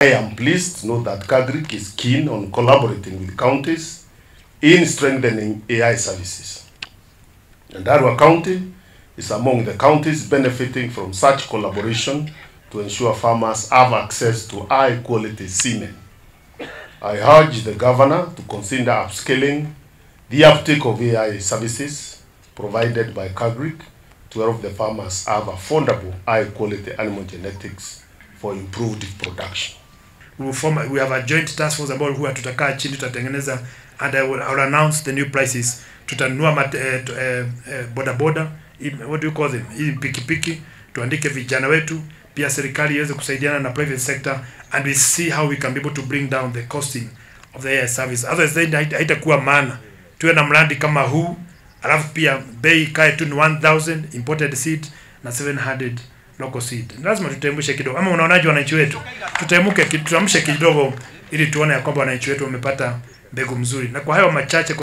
I am pleased to know that KAGRC is keen on collaborating with counties in strengthening AI services. Nyandarua County is among the counties benefiting from such collaboration to ensure farmers have access to high-quality semen. I urge the governor to consider upscaling the uptake of AI services provided by KAGRC to help the farmers have affordable, high-quality animal genetics for improved production. We have a joint task force ambao huwa tutakaa chini tutatengeneza, and I will announce the new prices. Tutanunua boda boda, what do you call them, hii pikipiki, tuandike vijana wetu, pia serikali iweze kusaidiana na private sector, and we see how we can be able to bring down the costing of the AI service. Otherwise then haitakuwa maana tuwe na mradi kama huu alafu pia bei ikae tu ni 1000 imported seed na 700 local seed. Lazima tutemushe kidogo, ama unaonaje wananchi wetu? Tutemuke, tuamshe kidogo ili tuone ya kwamba wananchi wetu wamepata mbegu mzuri. Na kwa hayo machache.